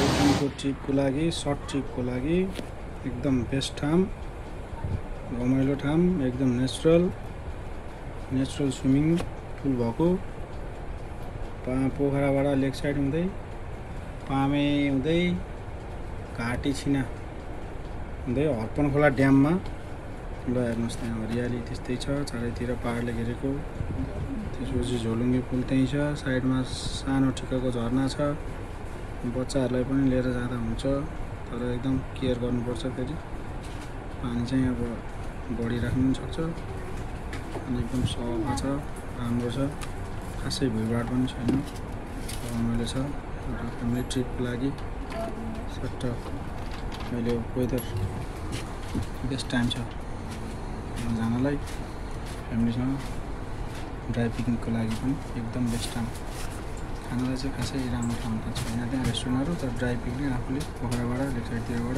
एकदिनको ट्रिपको लागि सर्ट ट्रिपको लागि एकदम बेस्ट ठाउँ रमाइलो ठाउँ एकदम नेचुरल स्विमिङ पुल भएको पोखराबाट लेक साइड हुँदै पामे हुँदै घाटी छिना हुँदै हर्पन खोला ड्याममा ल हेर्नुहोस् त्यहाँ हरियाली त्यस्तै छ चारैतिर पहाडले घेरेको त्यसपछि झोलुङ्गे पुल त्यहीँ छ साइडमा सानो ठिक्कको झरना छ बच्चाहरूलाई पनि लिएर जाँदा हुन्छ तर एकदम केयर गर्नुपर्छ फेरि पानी चाहिँ अब बढिराख्नु पनि सक्छ अनि एकदम सफा छ राम्रो छ खासै भिडभाड पनि छैन रमाइलो छ र फ्यामिली ट्रिपको लागि सट्ट अहिले वेदर बेस्ट टाइम छ जानलाई फ्यामिलीसँग ड्राई पिकनिकको लागि पनि एकदम बेस्ट टाइम खानालाई चाहिँ खासै राम्रो ठाउँ त छैन त्यहाँ रेस्टुरेन्टहरू तर ड्राई पिकनिक आफूले पोखराबाट लेक साइडतिरबाट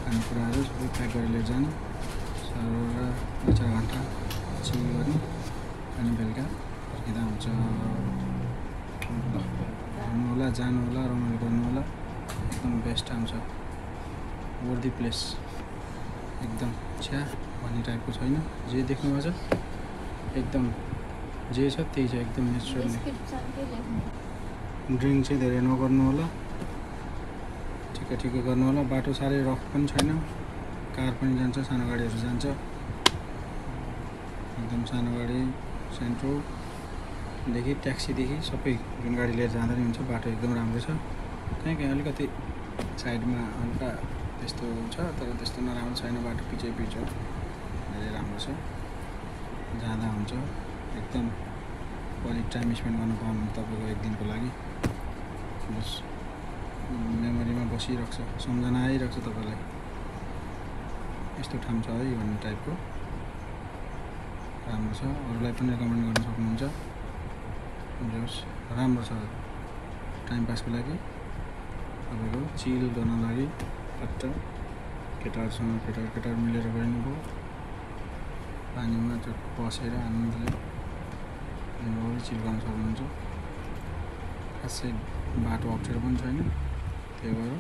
खानेकुराहरू सबै प्याक गरेर लिएर जाने सर 2-4 घन्टा चिल गर्ने अनि बेलुका फर्किँदा हुन्छ आउनु होला जानु होला रमाइलो गर्नु होला एकदम बेस्ट टाइम छ वर्दी प्लेस एकदम छ्या भन्ने टाइपको छैन जे देख्नुभएको छ एकदम जे छ त्यही छ एकदम नेचुरली ड्रिङ्क चाहिँ धेरै नगर्नु होला ठिकै गर्नु होला बाटो साह्रै रफ पनि छैन कार पनि जान्छ सानो गाडीहरू जान्छ एकदम सानो गाडी सेन्ट्रोदेखि ट्याक्सीदेखि सबै जुन गाडी लिएर जाँदा नि हुन्छ बाटो एकदम राम्रो छ कहीँ अलिकति साइडमा हल्का त्यस्तो छ तर त्यस्तो नराम्रो छैन बाटो पिचै धेरै राम्रो छ जाँदा हुन्छ एकदम क्वालिटी टाइम स्पेन्ड गर्न पाउनु तपाईँको एक दिनको लागि बस मेमोरीमा बसिरहेको छ सम्झना आइरहेको छ तपाईँलाई यस्तो ठाउँ छ है भन्ने टाइपको राम्रो छ अरूलाई पनि रेकमेन्ड गर्न सक्नुहुन्छ जस राम्रो छ टाइम पासको लागि तपाईँको चिल गर्न लागि फट्ट केटाहरूसँग केटाहरू मिलेर गइनुभयो पानीमा बसेर आनन्दले चिल गर्न सक्नुहुन्छ खासै बाटो अप्ठ्यारो पनि छैन त्यही भएर